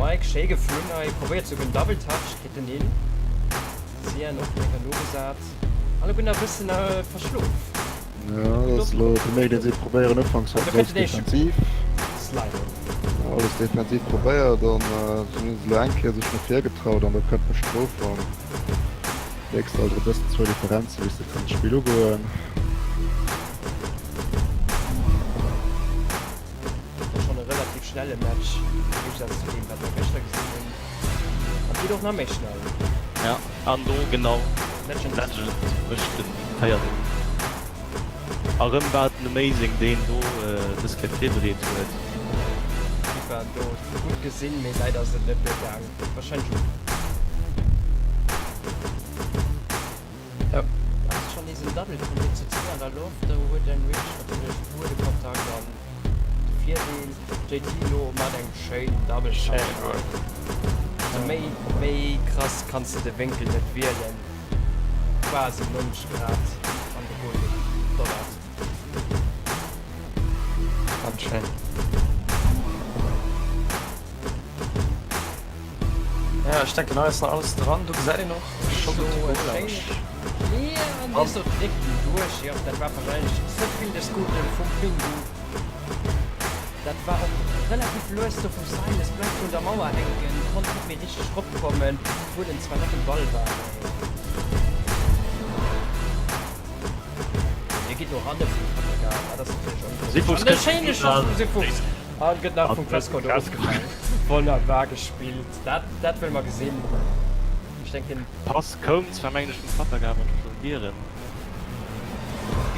Mike, schéi geflunn hei, probéiert souguer en Double Touch, kritt en hin. Cyan och eng Kéier nogesat. Alleguer nach e bëssen verschlof. Jo, dat ass elo, do mierkt een, si probéieren ufanks An do alles kënnt den éischte defensiv. Slider. Alles defensiv probéiert an hunn se elo eng Kéier sech no vir getraut an da kënnt d'Bestrof an mierks de alt erëm e bëssen zwou Differenzen, wéi s de kanns d'Spill ugoen. Dat ass schonn e relativ schnelle Match, am Géigesaz zu deem, wat mer gëschter gesinn hunn. An et geet och nach méi schnell. Ja, an do genau Legend. Legend mécht den véierten. A rëm war et den Amazing, deen do dës Kéier virbereet huet. Keeper do gutt gesinn, mee leider ass et net duergaang. Wahrscheinlech um. Jo. Ass schon nees en Double vun dir zu 2 an der Loft, do huet den Rich natierlech Buedekontakt an de Virdeel. JT lo mat engem schéinen Double Touch. Also méi méi krass kanns de de Wénkel net wielen, quasi 90 Grad an de Goal gedonnert. Ganz schéin. Ja, ech denken hei ass nach alles dran. Do gesäit een och scho gutt de Goal awer ech. An dee sot dréckt en duerch. Jo, dat war wahrscheinlech ze vill des Gudden vum Pingu. Dat war och relativ lues do vum Silas, bleift un der Mauer hänken, konnt net méi richteg ropkommen, obwuel en zwar net um Ball war, mee hie geet no hanne vum Tanaga, dat ass natierlech onglücklech. An e schéine Schoss vum Sifuchs an gëtt nach vum Cresco do ofgefaangen. Wonnerbar gespillt, dat dat wëlle mer gesinn. Ech denken. Pass koum zwar mengen ech vum Fataga, wann ech mech net ieren.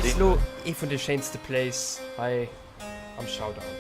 Bis elo ee vun de schéinste Plays hei am Showdown.